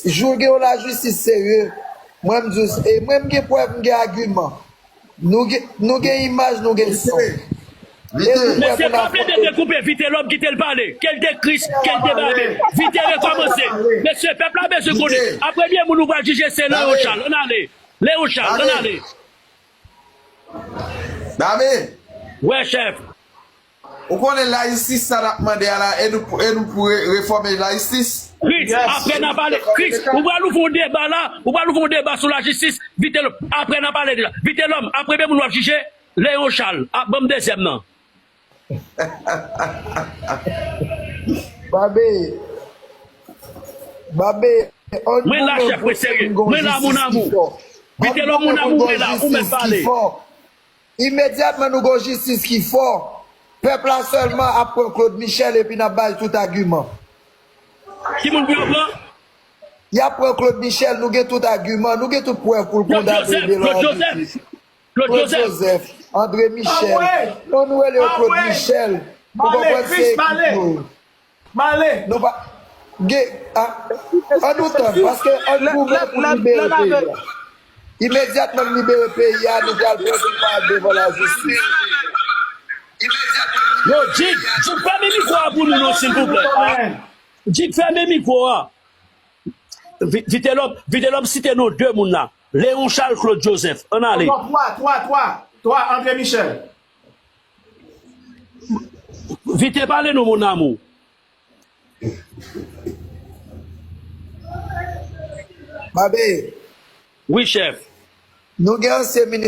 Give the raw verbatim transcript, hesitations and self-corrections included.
Jou gen yon lajistis serye, mwen m di w, e mwen m gen prèv, m gen agiman. Nou gen, nou gen imaj, nou gen son. E nou prè pou n afwonte. Mesye, pa plede dekoupe, Vitelòm kite l pale. Ke l te Kris, ke l te Babe. Vite rekòmanse. Mesye, pèp la bezwen konnen. A premye moun nou pral jije se Leon Charles. Ann ale. Leon Charles, ann ale. Babe. Wè, chèf. Ou konnen lajistis sa n ap mande a la, e nou, e nou pou re- refòme lajistis? Kris, apre n a pale, Kris, ou pral ouvri yon deba la, ou pral ouvri yon deba sou lajistis, Vitelòm, apre n a pale de la. Vitelòm, a premye moun w ap jije, Leon Charles, ap ban m dezyèm nan. Babe, Babe, mwen la, chèf, mwen serye. Mwen la, mon amour. Vitelòm, mon amour, mwen la, ou mèt pale. Imedyatman nou gon jistis ki fò, pèp la sèlman ap pran Claude Michel epi n ap ba l tout agiman. Ki moun pou yo pran? Y ap pran Claude Michel, nou gen tout agiman, nou gen tout prèv pou l kondane Delò Henry. Claude Joseph, Claude Joseph, André Michel. Non, nou rele yo Claude Michel. Ou konprann se ekip nou. Male. Nou pa gen, a, ann nou tann, paske ann goumen pou libere peyi a. Imedyatman n libere peyi a, nou pral pran tout mal devan lajistis. Yo, Jig, Jig, fèmen mikwo a pou nou non, silvouplè. Jig, fèmen mikwo a. Vi- Vitelòm, Vitelòm site non de moun la. Leon Charles, Claude Joseph. Ann ale. Ankò twa, twa, twa, twa, André Michel. Vite pale nou, mon amour. Babe. Wi, chèf. Nou gen ansyen minis